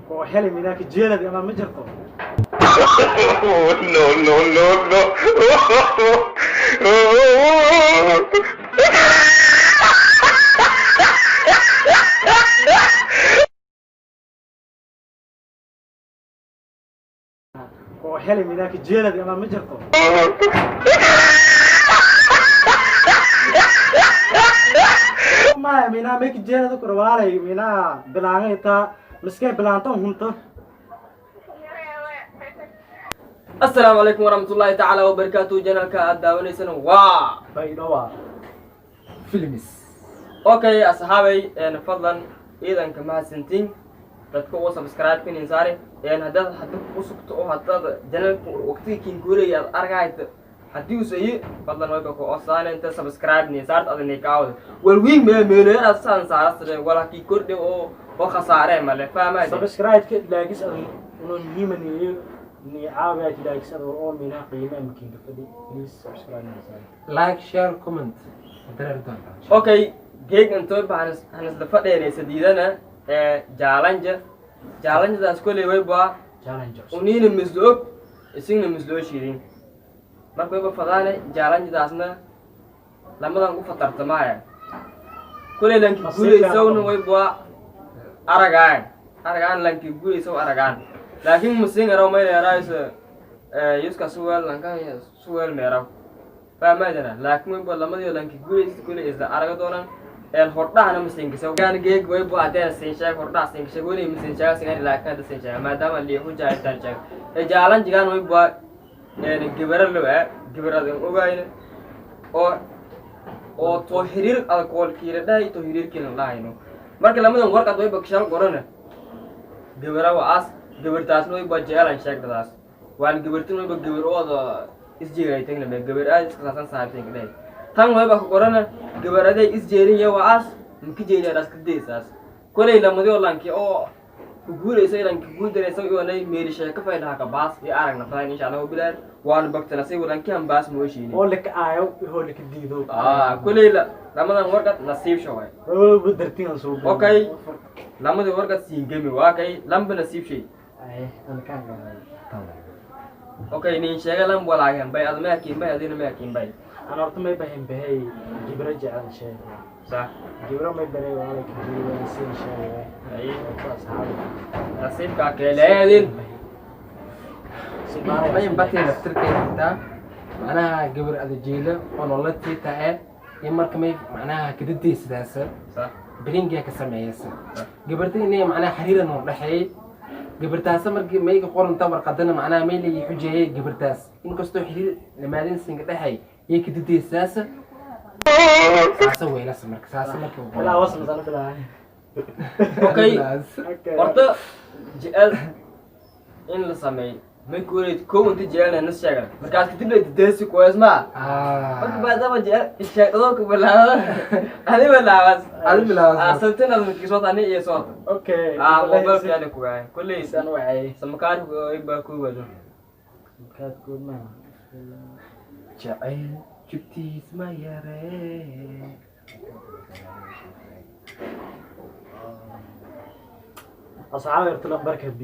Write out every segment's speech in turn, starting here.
Oo heli minaa kajeelad ama ma jirto. No, no, no, no. Oo heli minaa kajeelad ama ma jirto. Maya minaa may kajeelad kor walaalay minaa bilaangay taa miskay bilaanto hunto. Asalaamu calaykum waraxmatullaahi tacaala wabarakaatuhu. Channelka aad daawanaysana waa Baydhowa Films. Okay asxaabay, fadlan ciidanka mahadsantiin dadka oo subscribe kinin saare. Haddaad hadda ku sugto oo haddaad channelka waqtiga kinguuraya aad arkahayto, haddii usayi fadlan wayba ku osaane inta subscribe ni saart adani kaawada walwiin mee meeleeraad saan saarasare wala kii kordhe oo khasaare male fahmaade. Subscribe-ka laagis adan unoo muhiimaniyo ni caawiyaad laagis adan oo minaa qiima makiinka fadhi. Please subscribe ni. Like, share, comment, dareer doontaa. Okay, geeg intoy ba hanisla fadheenaysa diidana jaalanja jaalanjadaas koley wayba challenge. Uniina mislo og isigna misloo shirin marka wayba fadaane jaalanjadaasna lamadan ku fatartamaaya koley lanki Nasiibkaan guulaysawna noqon. Wayba aragaan aragaan lanki guulaysaw aragaan, laakiin masin araw mayleeraayso yuska suweel lanka suweel meeraw fahmaadana, laakiin wayba lamadii lanki guulaysa koley isla araga doonan een hordhahna masinkisaw gaan geeg wayba haddee siin sheeg hordhaha sinkisheeg weli masin sheega singani, laakiin hadda siin sheega maadaama liixu jaahitaan sheeg ee jaalan jigaan wayba een gibara lo gibaradan ogayna oo too xiriir alkoolkiila dhahay too xiriirkiina dhahayno. Marka lamadan warqad wayba kashal qorana gibara waa as gibirtaasna wayba jecelan sheegdadaas waan gibirtin wayba gibir ooda isjeeraytagna me gibir aad iska saasan saaxiibtayka dhahay tan wayba ku qorana gibaraday isjeerin ya waa as maka jeeriyaadaas ka deysaas koley lamadii oo lanki oo ku guulaysa lanki guuldaraysa iyoonay meeri sheeko faydaha ka baas iyo aragna fadan insha allahu bilaad waanu bagtanasay walanki han baas mooshiini Oo laka aayo ihoo laka diido. Koley lamadan warqad nasiib shaway. Oo dartiin aan soo. Okay, lamadii warqad siingemi waa kay lamba nasiib shay. Ay ankaan garay. Okay, nin sheega lam walaagan bay ad ma kiin bay adina ma kiin bay. Ana horta may bahin bahay gibra jecel sheeg. Sax. Gibra may baray walaalay kajeelad siin sheegay. Ay. Oo asxaabi. Nasiibka keeleedin. Mayan batay naftirkeeda xitaa macnaha gabar adajeelo oo nolola tiita eh iyo marka may macnaha kadadeysidaasa sax biringiya ka sameeyasa gabarta inay macnaha xiriira noo dhexeeyay gabartaasa markii mayga qoranta warqadana macnaha may layi xujeeyay gabartaas inkastoo xiriir lamaadin singa dhexeey iyo kadadeysidaasa saasa weylasa marka saasa marka Ilaa was masana bilaa. Okay. Okay. Horta jecel in la sameeyo may kuuleyd kow inta jecelna nas sheegan markaas kadib la deesi kuwees maa marka maadaama jecel isheegdadoo ku bilaabada adi bilaabas. Adi bilaabas. Asaltin ad markii ani iyo soota. Okay. Mobilka yaani kuwaay kulley san wacay. Samakaarku baa ku wado. Kaad kood ma. Jacayl jugtiis ma yaree. Asxaabi horta lambarka b.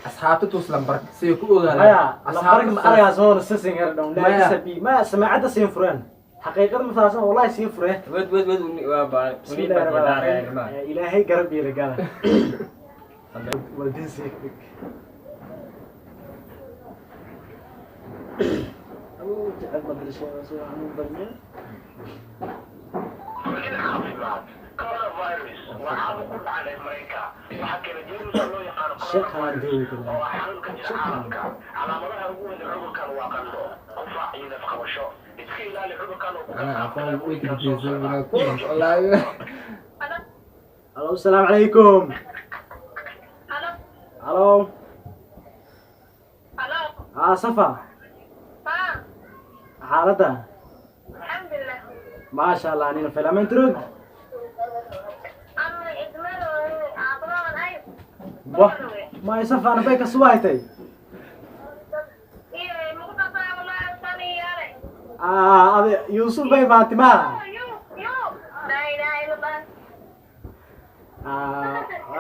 Asxaabta tuus lambarka siday ku ogaadaan. Maya lambarka ma aragaas oo sisin yar dhow. Maya. Laagisa b maya samaacadda siin fureen xaqiiqada ma fahasan wallahi siin fureen. Wed wed wed waa baa bismillahi rahmaani rahiim. Ilaahay garab iyo gala waldin sii dhig. Abuu jecel madrasha soo xanuun badnaa. Coronavirus waa caabuq ku dhacay Mareykanka. Waxaa keena jeermiska loo yaqaano Sheekhaan coronavirus deewi oo ah xanuunka jira caalamka. Calaamadaha ugu weyn ee cudurkan waa qandho, qufac iyo nafqabasho. Iska ilaali cudurkan oo ku Macnaha aqoon way kala soo kadadeysa socda. wallaahi. Alo, asalaamu calaykum. Halo. Halo. Halo. Safa. Ha. Xaaladda? Alxamdulilah. Maasha allah, nina filamentरोg. Ama ismalo aqoon ay. Wah ma safa ana bay ka suwaaytay. Iyo muqtasa wala saniyare. Ade Yusuf bay Fatima. Yo yo. La ilaha illallah.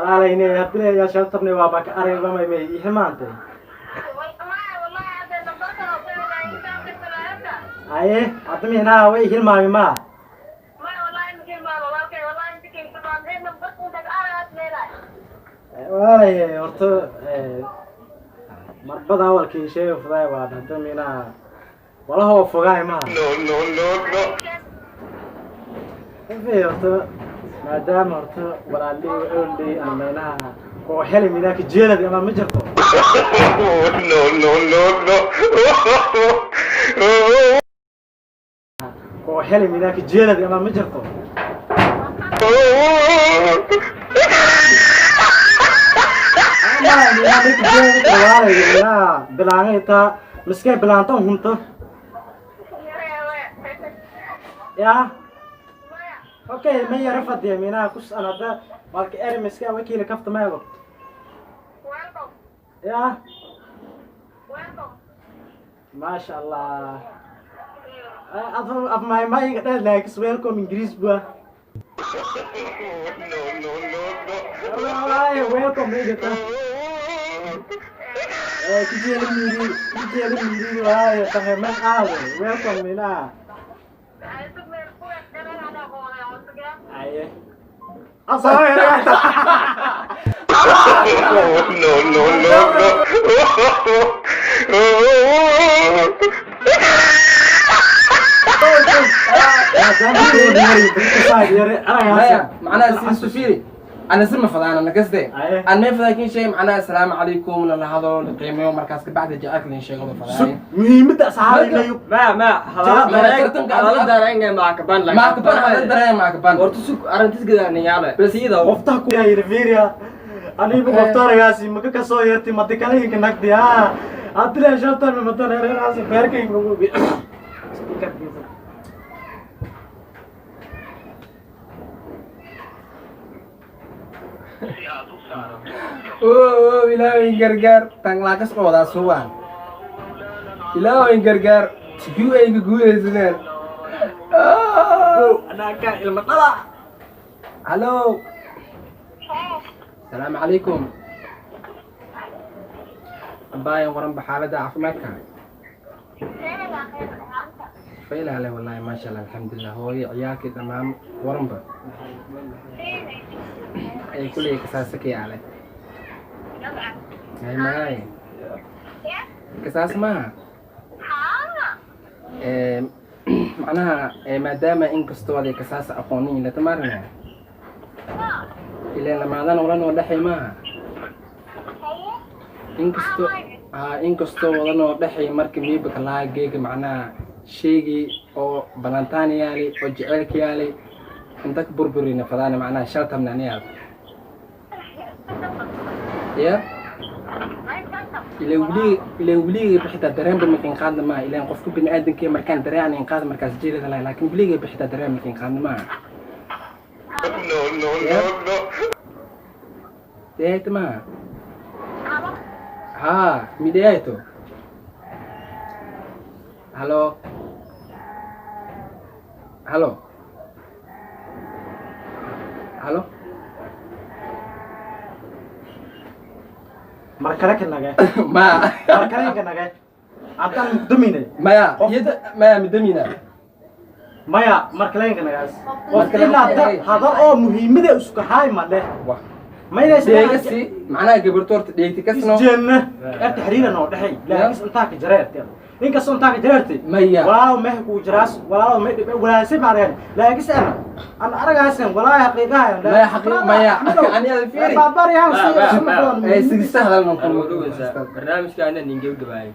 Walaalayne hadii shantarne waa baka arag ba may may hilmaantay. Aye, hadda mihnaa way hilmaami maa. Walaalay horta marbada awalkii sheega fudaay waa hadda mihnaa walahoo fogaay maha. Efe horta maadaama horta walaaley ooley aan meynaha koo heli minaa kajeeladi ama ma jirto. Koo heli minaa kajeeladi ama ma jirto. Bilaangayta miskay bilaanta hunta ya. Okay, ma yara fadhiya minaa kus anada marka eri miskay wakiila kafta maego ya. Maasha Allah, af my my dad likes welcome Ingiriis bua. Wallahi welcome igata kijeli miri kijeli miri waaye tahay man aawe welcome minaa. Aye. Asalaam. Maya macnaha si fiiri ana si ma fadaan ana kaste. Aye. Aan may fadaakin shay macnaha asalaamu calaykum lala hadlo la qiimeeyo markaas kabacdi jacaylka la sheego la fadaayin. Muhiimadda asxaabaynayo. Ma ma hadala dareenga ma kaban la. Ma kaban hadal dareen ma kaban. Horta sug arrintis gadaanayaale bas iyada Qofta ku yahay anigu qoftaaragaasi maka kasoo yeertay madikalahinka nagdi ha hadile shantan madan hereeraasi beerkayga ugu bi. Oo ilaahay gargaar tan laakas qoodaa suwaan ilaahay gargaar UA ga guuleysadeen. Anaga ilma dhala. Hallo, asalaamu calaykum. Abaayan waranba xaaladda caafimaadka faylaale wallaahi maasha Allah alxamdulilah hooyo ciyaalkii dhammaan waranba ay kuley kasaasakay ale hay maay kasaas maaha. Macnaha maadaama inkastoo aday kasaas aqoonin latamaarina ileen lamaadana walanoo dhexay maaha inkastoo haa inkastoo wadanoo dhexay marka miiba kalaa geega macnaha shaygii oo balantaan yaali oo jaceylka yaali inta ka burburina fadaana macnaha shaltamna aniyaad ya ileen weliga ileen weligay bixitaa dareenba makin qaadna maaha ileen qofka bini aadamkee markaan dareen aan qaada markaas jeelada lahay laakiin weligay bixitaa dareen makin qaadna maaha deet maaha haa midhayto. Halo, halo, halo. Mar kale ka nage. Ma mar kale ka nage haddaan mudamine. Maya yada maya midamina. Maya mar kale ka nagaas. Mar kale ilaa ka nagay. Hadal oo muhiimada isku haay ma leh Wah. Mayna dheegasi macnaha gabarto horta dheegti kasno. Isjeelna erta xiriira noo dhexay laakiin intaa ka jareertay inkastoo intaa ka jareertay. Maya. Walaalow mehe kuu jiraas walaalow may dhib walaasay maareen laakiin ana an aragaasan walaahi xaqiiqaha. Maya maya ani ada fiiri. Baabaryahan ee sigista hadal non. Barnaamijkaana nin gebgabaayay.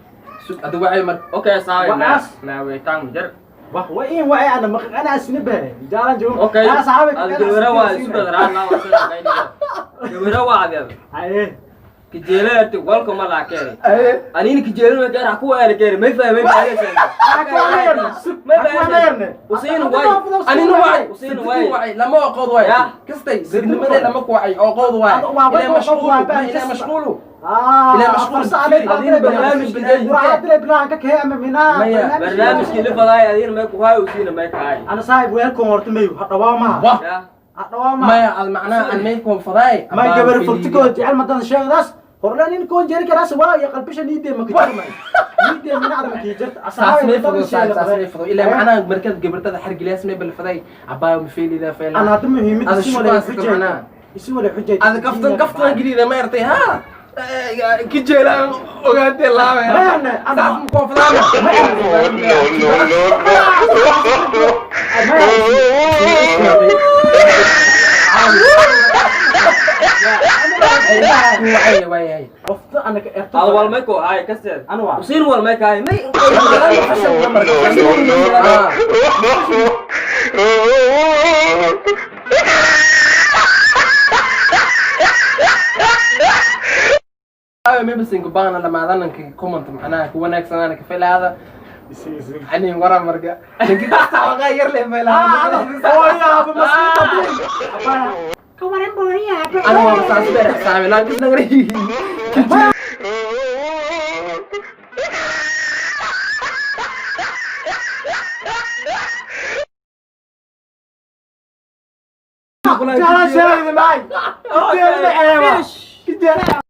Ada wacay mar. Okay saaway ma Wa'as. ma weytaan jar. Wah wa in wa ana maq ana asni baa jaalan joogo. Okay. Ana saxaabi. Ad gabara waa isu badaraan la waa sida gabara waa adeer. Haye. Kijeelati welcome la keenay. Aye. Anina kijeelina gaar ku waala keenay may fahmay may fahmay usiin way. Anina wacay. Usiin Sidii way. Wacay lama oqood waay. Ya. Kastay sidnimadee lama ku wacay oo qood waay. Waa- ilaa mashquulu waa- waa- ilaa mashquulu. Ah. Ilaa mashquul. Adiina barnaamijka Maya. Barnaamijkii la fadaay adiina may ku haay usiina may kaay. Ana saaxib weelkan horta mayu ha dhawaa maha. Wah. Ya. Dhawaama. Maya, ad macnaha aan may koonfadaay. Ma gabar furtikoo jecel madan sheegdaas horlaan in koon jeri karaas waa iyo qalbisha niidee ma kijarmay niidee minacda ma kijarta. Saas may fudo, saas may fudo ilaa macnaha markaad gabartada xargilaas may bal faday abaa ma feelida feela. Ana hadda muhiimada Ada isi wala shukaansi xujay macnaha. Isi wala xujay. Ada kaftan kaftan gelida ma yartay ha ki jeelaan ogaantee laabay. Mayane, saas ma koonfadaana. No, no, no, no. Waayahay. Qofta anaka erto. Ad walmay ko haay kasteed. Ana waa. Usiin walmay ka haay may. No, no, no, no. Maybe baana dhamaadaananka comment macnaha ku wanaagsanaana ka filaada ani wara marka ninki kasta xoogaa yar leh filaada. Hooyaaba maskiinta. Ana waa saas beer xisaabi laakiin nagari. Jala sheegay maay. Kijeela. Kijeela.